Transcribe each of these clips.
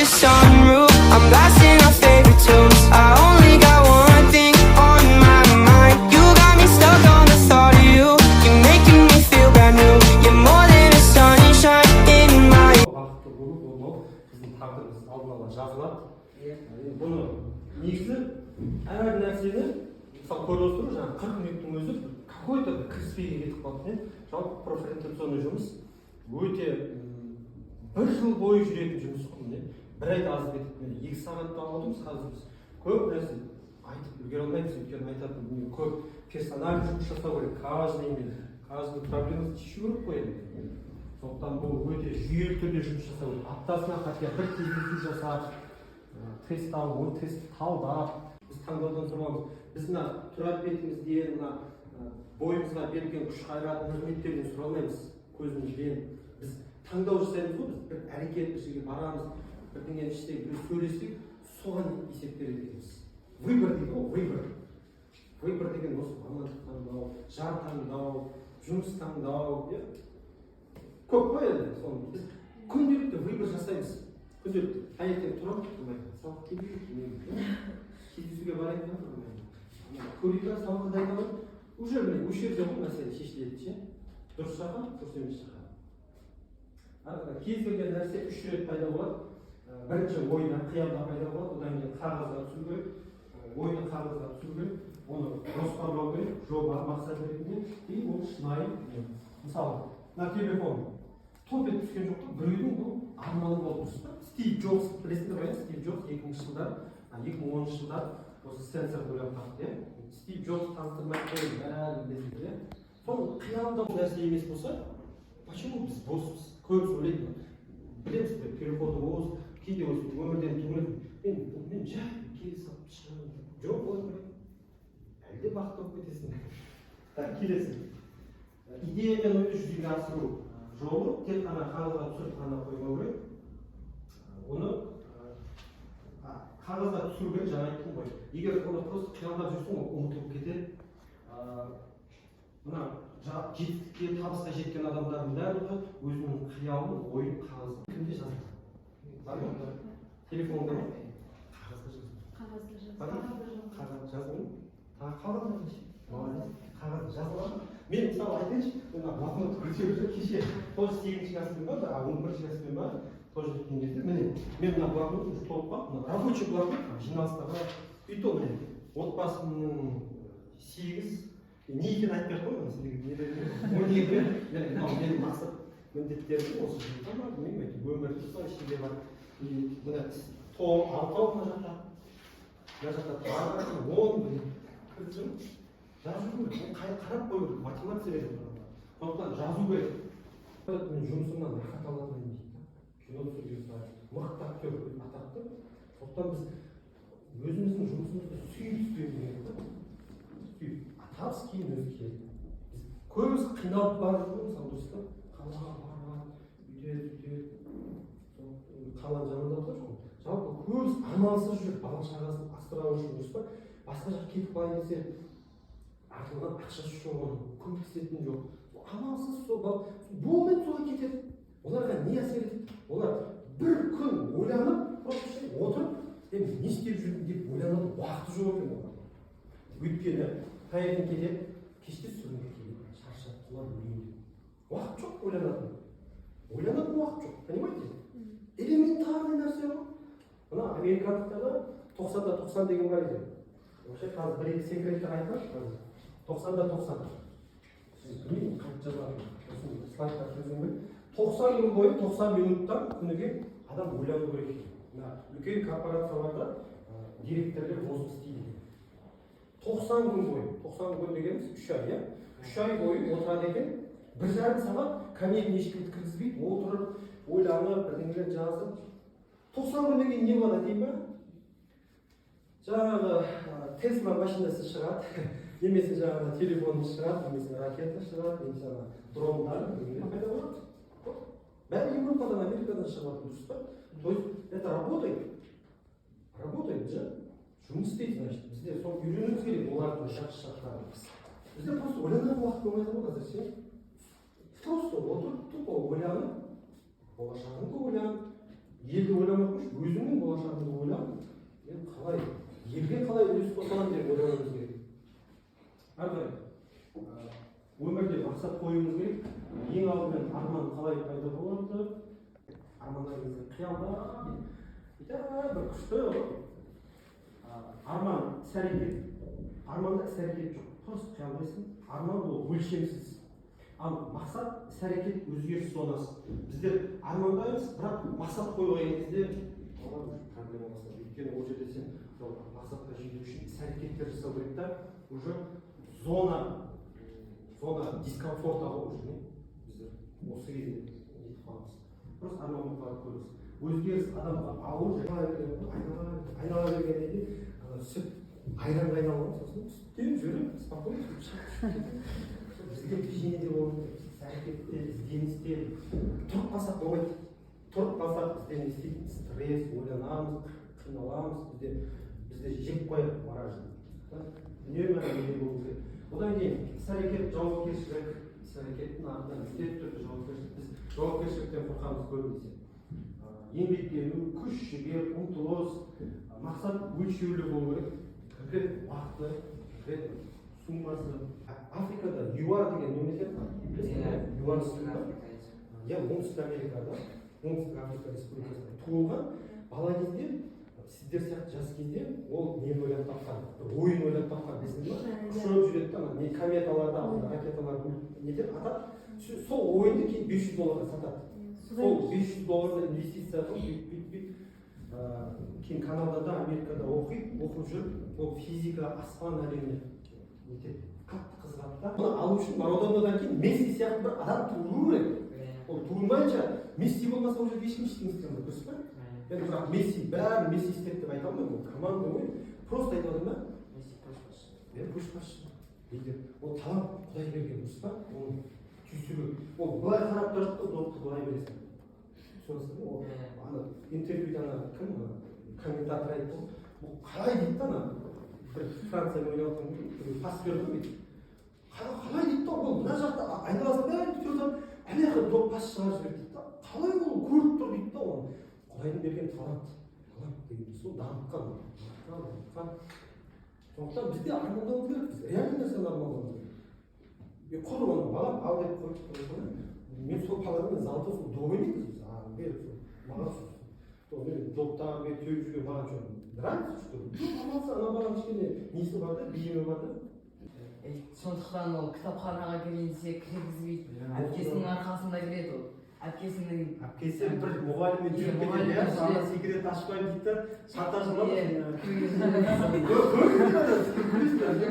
the sunroof. I'm blasting our favorite tunes. I only got one thing on my mind. You got me stuck on the thought of you. You're making me feel brand new. You're more than a sunshine in my Бақытты болу болмау біздің тағдырымыз алдын ала жазылады. Енді бұны негізі әр нәрсені, мысалы, көріп отырсыз ғой, жаңағы 40 минуттың өзі какой-то бір кіріспеге кетіп қалды, иә. Жалпы профориентационный жұмыс өте бір жыл бойы жүретін жұмыс қой. Міне, бір айда азып кетіп, міне, 2 сағатта алып отырмыз. Қазір біз көп нәрсе айтып үлгере алмаймыз, өйткені айтатын дүние көп. Персональный жұмыс жасау керек, каждый мен каждый проблемасын шешу керек қой енді. Сондықтан бұл өте жүйелі түрде жұмыс жасау керек. Аптасына хотя бір кездесу жасап, тест алып, оны тестті талдап, біз таңдаудан сұрамыз. Біз мына түр әлпетімізден, мына бойымызға берілген күш қайрат қызметтерден сұра алмаймыз. Көзімізбен біз таңдау жасаймыз ғой. Біз бір әрекет, бір жерге барамыз, бірдеңені іштегі біреу сөйлессек, соған есеп береді екенбіз. Выбор дейді ғой, выбор. Выбор деген осы мамандық таңдау, жар таңдау, жұмыс таңдау, иә, көп қой енді. Соны біз күнделікті выбор жасаймыз, күнделікті. Таңертең тұрамын, былай сабақ келмейді, білмеймін, кездесуге барайын ба, ана көрейін ба, сабаққа дайындалайын. Уже міне, осы жерде ғой мәселе шешіледі ше, дұрыс жаққа, дұрыс емес жаққа. Ары қарай кез келген нәрсе үш рет пайда болады. Бірінші ойда, қиялда пайда болады, одан кейін қағазға түсу керек. Ойды қағазға түсіру керек, оны жоспарлау керек жоба, мақсат ретінде, и ол шынайы не. Мысалы, мына телефон топ етіп түскен жоқ та, біреудің бұл арманы болды, дұрыс па? Стив Джобс, білесіңдер ғой, иә? Стив Джобс 2000-жылдар, 2010-жылдар осы сенсорды ойлап тапты, иә. Стив Джобс таныстырмай ақ қояйын, бәрін білесіңдер, иә. Соның қиялында бұл нәрсе емес болса, почему біз боспыз? Көбісі ойлайды, білеміз бе, переходы осы кейде осы өмірден түңіліп, мен жай келе салып шығамын. Жоқ, олай емес, әлі де бақытты болып кетесің. Так, келесі идея мен ойды жүзеге асыру жолы: тек қана қағазға түсіріп қана қоймау керек, оны қағазға түсіру керек, жаңа айттым ғой. Егер оны просто қиялдап жүрсең, ол ұмытылып кетеді. Мына жетістікке, табысқа жеткен адамдардың барлығы өзінің қиялын, ойын қағазға кімде жазады? Бар ма? Телефонда ма? Қағазға жазу. Қағазда жазу. Бар ма? Қағаз жаздың, тағы қалған. Молодец. Қағаз жазыла ма? Мен, мысалы, айтайыншы, мен мына блокнотты көтеріп жүр. Кеше тоже сегізінші класспен ба, 11-ші класспен ба, тоже өткен кезде, міне, мен мына блокнот уже толып қалды. Мына рабочий блокнот, жиналыстарға. И то, міне, отбасымның сегіз не екенін айтпай ақ қояйын сендерге, не дедім, 12. Міне, мынау менің мақсат міндеттерім осы жылда ма, білмеймін, әйтеуір өмірде бар, ішінде бар. И міне, алтау мына жақта, мына жақта тағы 10. Міне, кіргізіп жазу керек. Ол қарап қою керек, мотивация береді адамға. Сондықтан жазу керек. Мен жұмысымнан рахат алатын едім дейді да. Кино түсірген сайын мықты актер атақты. Сондықтан біз өзіміздің жұмысымызды сүйіп істеуіміз керек та, сүйіп. А табыс кейін өзі келеді. Біз көбісі қиналып барып жүр ғой, мысалы, дұрыс па? Қалаға барады, бүйтеді, сөйтеді. Сол қаланы жамандап жатыр жоқ, жалпы көбісі амалсыз жүр, бала шағасын асырау үшін, дұрыс па? Басқа жаққа кетіп қалайын десе, артылған ақшасы жоқ, оның көмектесетін жоқ. Сол амалсыз сол болмайды, солай кетеді. Оларға не әсер етеді? Олар бір күн ойланып, просто ше, отырып, е, мен не істеп жүрмін деп ойланатын уақыты жоқ екен олардың. Өйткені таңертең кетеді, кешке сүрініп келеді, шаршап, құлап өлейін деп. Уақыт жоқ ойланатын, ойланатын уақыт жоқ, понимаете? Элементарный нәрсе ғой. Мына американдықтарда 90 да 90 деген бар екен. Вообще қазір бір екі секреттер айтайыншы. Қазір 90 да 90, білмеймін қайтып жазылатынын, сосын слайдқа кіргізуім керек. 90 күн бойы 90 минуттан күніге адам ойлану керек екен. Мына үлкен корпорацияларда директорлер осыны істейді екен. 90 күн бойы, 90 күн дегеніміз 3 ай, иә. 3 ай бойы отырады екен, 1,5 сағат, кабинетіне ешкімді кіргізбейді, отырып, ойланып, бірдеңелер жазып. 90 күннен кейін не болады, айтайын ба? Жаңағы Тесла машинасы шығады немесе жаңағы телефон шығады, немесе ракета шығады, немесе ана дрондар, бірдеңелер пайда болады. Вот. Бәрі Европадан, Америкадан шығып жатыр, дұрыс па? То есть это работает, работает же, жұмыс істейді. Значит, бізде соны үйренуіміз керек, олардың жақсы жақтарын. Бізде просто ойланатын уақыт болмай жатыр ғой қазір ше. Просто отырып, тупо ойланып, болашағыңды ойлан. Елді ойламай ақ қойшы, өзіңнің болашағыңды ойлап, мен қалай елге қалай үлес қоса аламын деп ойлануымыз керек. Ары қарай өмірде мақсат қоюымыз керек. Ең алдымен арман қалай пайда болады? Армандар кезде қиялдап, бүйтіп бір күшті ғой. Арман іс әрекет, арманда іс әрекет жоқ, просто қиялдайсың. Арман ол өлшемсіз, ал мақсат іс әрекет, өзгеріс зонасы. Біздер армандаймыз, бірақ мақсат қоюға келген кезде оған уже проблема басталады, өйткені ол жерде сен сол мақсатқа жету үшін іс әрекеттер жасау керек та, уже зона дискомфорта ғой уже. Не біздер осы кезде нетіп қаламыз, просто арман болып қалады көбісі. Өзгеріс адамға ауыр. Айнала берген ғой, айнала айнала бергеннен кейін ана сүт айранға айналған, сосын сүттен жүріп спокойно сөйтіп шығып кетеді. Бізге движение де болу керек, іс әрекетте, ізденісте. Тұрып қалсақ болмайды. Тұрып қалсақ, бізде не істейді? Стресс, ойланамыз, қиналамыз, бізде жеп қояды мороженое да. Үнемі неде болу керек. Одан кейін іс әрекет, жауапкершілік. Іс әрекеттің артынан міндетті түрде жауапкершілік. Біз жауапкершіліктен қорқамыз көбінесе. Еңбектену, күш жігер, ұмтылыс. Мақсат өлшеулі болу керек, конкретно уақыты, конкретно суммасы. Африкада ЮАР деген мемлекет бар, білесің бе? ЮАР. Оңтүстік Африка. Иә, Оңтүстік Америкада, Оңтүстік Африка Республикасында туылған. Бала кезде, сіздер сияқты жас кезде ол нені ойлап тапқан, бір ойын ойлап тапқан, білесіңдер ма? Ұшып жүреді да, ана не, кометаларды, ана ракеталарды нетеді, атады. Сол ойынды кейін 500 долларға сатады. Сол 500 долларды инвестиция қылып, бүйтіп, бүйтіп, бүйтіп, кейін Канадада, Америкада оқиды. Оқып жүріп ол физика, аспан әлеміне нетеді, қатты қызығады да. Оны алу үшін Марадонадан кейін Месси сияқты бір адам туылу керек. Ол туылмайынша, Месси болмаса, ол жерде ешкім ештеңе істей алмайды, дұрыс па? Енді бірақ Месси, бәрін Месси істеді деп айта алмаймын, ол команда ғой. Просто айтып отырмын да. Месси көшбасшы. Иә, көшбасшы, лидер. Ол талант, құдай берген, дұрыс па? Оның түйсігі, ол былай қарап тұрады да, допты былай бересің, түсінесің ба? Ол ана интервьюде ана кім, ана комментатор айтты ғой, бұл қалай дейді да. Ана бір Франциямен ойнап жатқан кезде біреу пас берді ғой бүйтіп. Қалай дейді да, ол мына жақта айналасын бәрін күтіп отырып, ана жаққа доп пас шығарып жіберді дейді да. Қалай ол көріп тұр дейді да. Оны құдайдың берген талант, талант деген сол дамытқан, дамытқан, дамытқан. Сондықтан бізде армандауымыз керек, біз реальный нәрсені армандауымыз керек. Мен құр оны балам ал деп қойып тұрмын. Мен сол баламен залда сол доп ойнаймыз біз, а беріп сол маған сол мен доптар мен теуіп жүрген маған что, нравится, что ли? Жоқ, амалсыз ана баланың кішкене несі бар да, бейімі бар да. Сондықтан ол кітапханаға кірейін десе, кіргізбейді. Әпкесінің арқасында кіреді ол, әпкесінің. Әпкесі бір мұғаліммен жүріп кетеді. Мұғаліммен Иә, ана жүреді. секрет ашпаймын дейді да, шантаж қылады. Иә.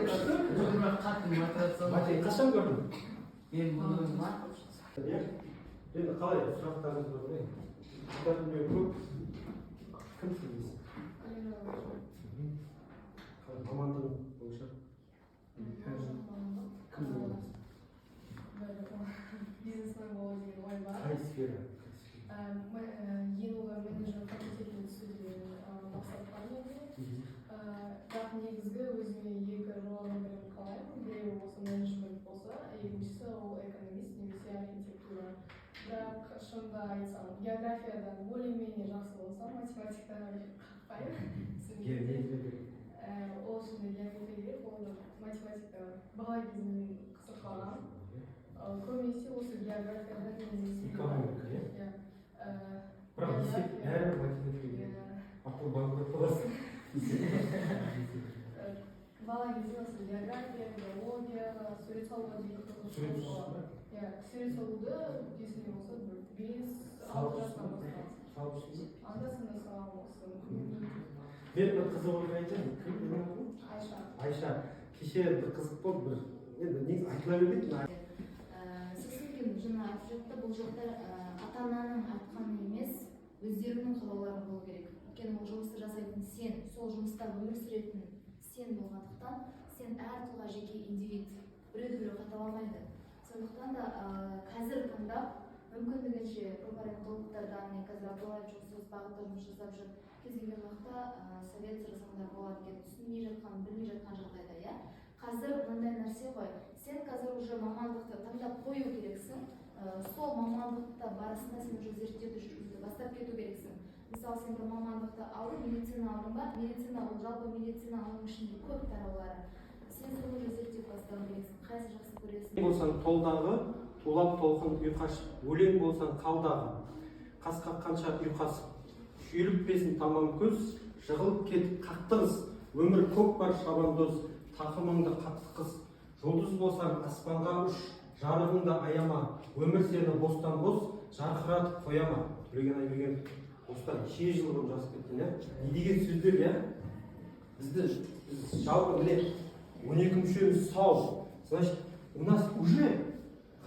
Күшті. Бірақ қатты мотивацион. Мәке, қашан көрдің? Мен бұны ма? Иә, енді қалай, сұрақтарыңыз бар ма? Айтатын дүние көп. Кімсің дейсің? Қалай, мамандығың бойынша кім боласың? Бизнесмен болу деген ой бар. Қай сфера? Қай сфера? ЕНУ-ға менеджмент факультетіне түсу деген мақсат бар менде. Бірақ негізгі өзіме екі жолдың бірін қалаймын. Біреуі осы менеджмент болса, екіншісі ол экономист немесе архитектура. Бірақ шынымды айтсам, географиядан более менее жақсы болсам, математикадан қақпаймын, түсінбеймін. География керек. Ол үшін де география керек, ол да математика бала кезімнен қызықпаған. Көбінесе осы географиядан немесе Экономика, иә? Иә. Бірақ есеп География. Бәрібір математика керек. Иә. Ақыл банкрот боласың. Бала кезімде осы география, биология, сурет салуға деген Сурет қызығушылық саласың болған. ба? Иә, сурет салуды есімде болса, бір 5-6 жастан бастаған. Салып жүрсің ба? Анда санда саламын осы. Мен бір қызық оқиға айтайын. Кім кім? Айша. Айша. Кеше бір қызық болды, бір енді негізі айтыла бермейді. Сосын кейін жаңа айтып жатты, бұл жақта ата ананың айтқаны емес, өздерінің қалаулары болу керек. Өйткені ол жұмысты жасайтын сен, сол жұмыста өмір сүретін сен болғандықтан, сен әр тұлға жеке индивид, біреуді біреу қайталамайды. Сондықтан да қазір таңдап, мүмкіндігінше профориентологтардан, мен қазір Абдуллаев жұмыс осы бағытта жұмыс жасап жүр, кез келген уақытта совет сұрасаңдар болады екен, түсінбей жатқан, білмей жатқан жағдайда. Иә, қазір мындай нәрсе ғой, сен қазір уже мамандықты таңдап қою керексің. Сол мамандықта барысында сен уже зерттеуді жүргізуді бастап кету керексің. Мысалы, сен бір мамандықты алдың, медицина алдың ба, медицина ол жалпы медицина, оның ішінде көп тараулары. Сен соны уже зерттеп бастауың керексің, қайсы жақсы көресің. Болсаң толдағы, тулап толқын ұйқашып, өлең болсаң қалдағы, қас қаққанша ұйқасып, шүйлікпесін тамам көз, жығылып кетіп қақтығыс, өмір көкпар, шабандоз, тақымыңды қатты қыс. Жұлдыз болсаң, аспанға ұш, жарығыңды аяма, өмір сені бостан бос жарқыратып қоя ма? Төлеген Айбергенов осыдан неше жыл бұрын жазып кеткен, иә. Не деген сөздер, иә? Біз жалпы, міне, 12 мүшеміз сау, значит, у нас уже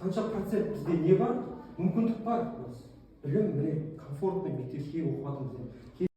қанша процент бізде не бар, мүмкіндік бар. У нас білім, міне, комфортный мектепке оқып жатырмыз.